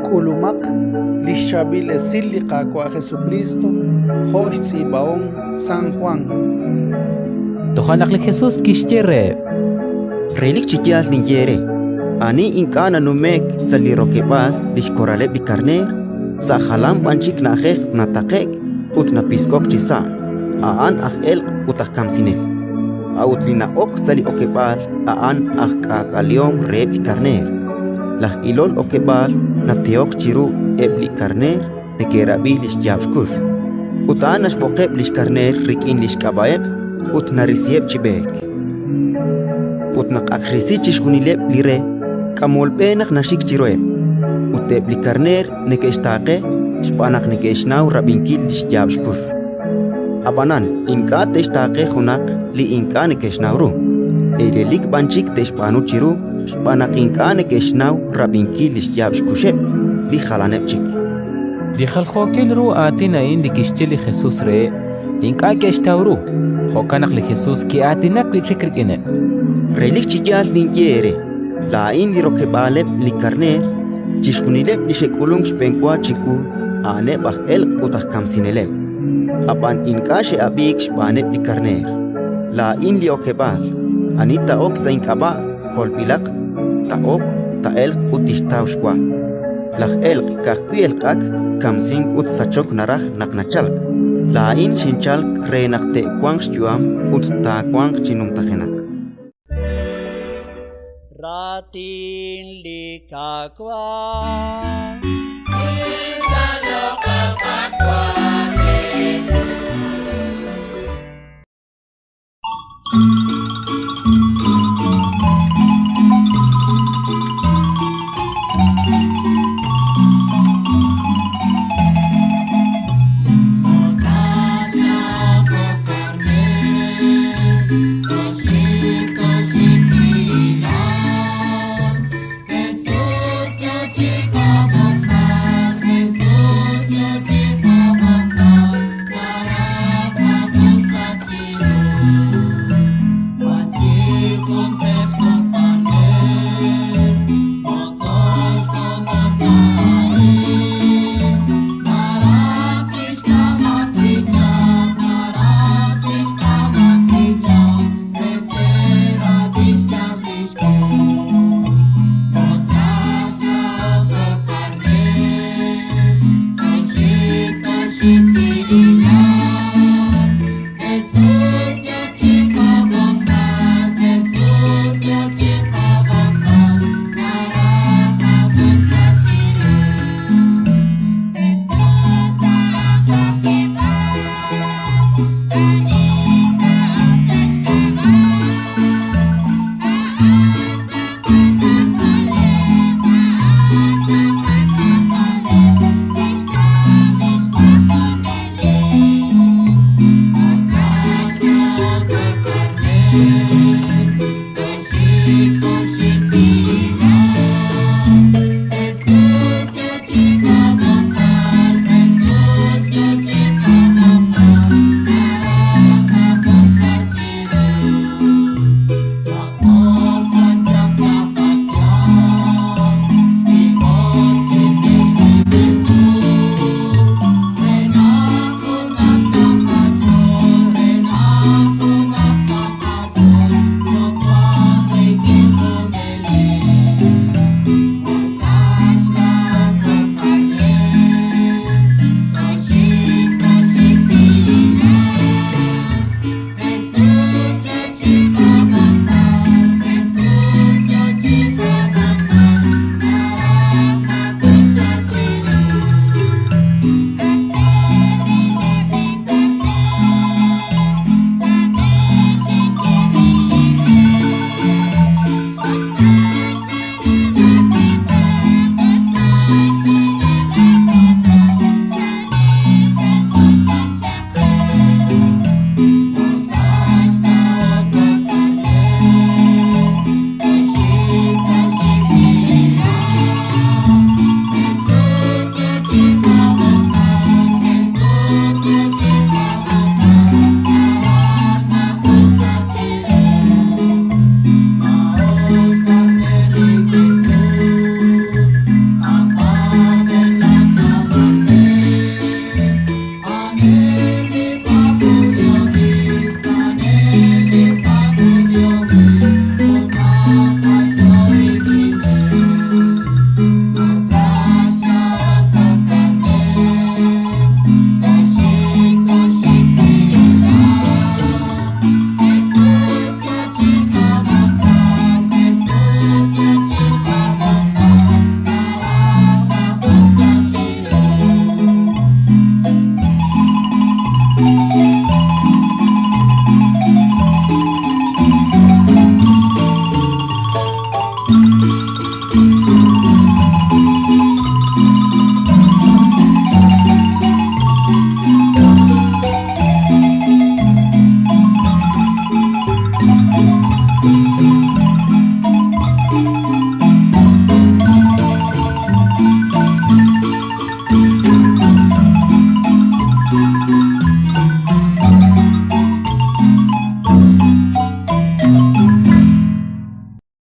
K'ulumaq li xChaab'il Esil li Qaawa' Jesukriist jo' xtz'iib'ahom San Jwan. Toja' naq li Jesus kixye reheb': Relik chi yaal ninye eere: ani ink'a' nanume'k sa' li rokeb'aal li xkoraleb' li karneer, sa' jalan b'an chik na'ajej nataqe'k ut napisk'ok chisa', a'an aj elq' ut aj kamsinel. A'ut li na'ok sa' li okeb'aal, a'an aj k'aak'alehom reheb' li karneer. Laj ilol okeb'aal natehok chiru; eb' li karneer neke'rab'i li xyaab' xkux. Ut a'an naxb'oqeb' li xkarneer rik'in li xk'ab'a'eb' ut narisiheb' chi b'eek. Ut naq ak xrisi chixjunileb' li re, k'amol b'e naq naxik chiruheb'; ut eb' li karneer neke'xtaaqe xb'aan naq neke'xnaw rab'inkil li xyaab' xkux. Ab'anan ink'a' te'xtaaqe junaq li ink'a' neke'xnaw ru, elelik b'an chik te'xb'aanu chiru xb'aan naq ink'a' neke'xnaw rab'inkil li xyaab' xkuxeb' li jalaneb' chik. Li jaljookil ru aatin a'in li kixye li Jesus reheb', ink'a' ke'xtaw ru; jo'kan naq li Jesus ki'aatinak wi' chik rik'ineb': Relik chi yaal ninye eere: laa'in li rokeb'aaleb' li karneer. Chixjunileb' li xe'k'ulunk xb'enwa chiwu a'aneb' aj elq' ut aj kamsineleb', ab'an ink'a' xe'ab'iik xb'aaneb' li karneer. Laa'in li okeb'aal. Ani taa'ok sa' ink'ab'a', kolb'ilaq; taa'ok, taa'elq ut tixtaw xwa. Laj elq' ka'ajwi' elq'ak, kamsink ut sachok naraj naq nachalk. Laa'in xinchalk re naq te'wanq xyu'am ut taawanq chi numtajenaq. Raatin li Qaawa'.